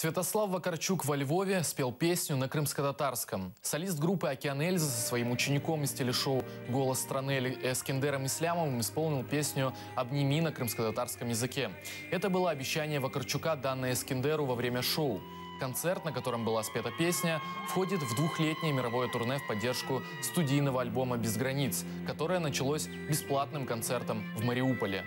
Святослав Вакарчук во Львове спел песню на крымско-татарском. Солист группы «Океан Эльзы» со своим учеником из телешоу «Голос страны» Эскендером Ислямовым исполнил песню «Обними» на крымско-татарском языке. Это было обещание Вакарчука, данное Эскендеру во время шоу. Концерт, на котором была спета песня, входит в двухлетнее мировое турне в поддержку студийного альбома «Без границ», которое началось бесплатным концертом в Мариуполе.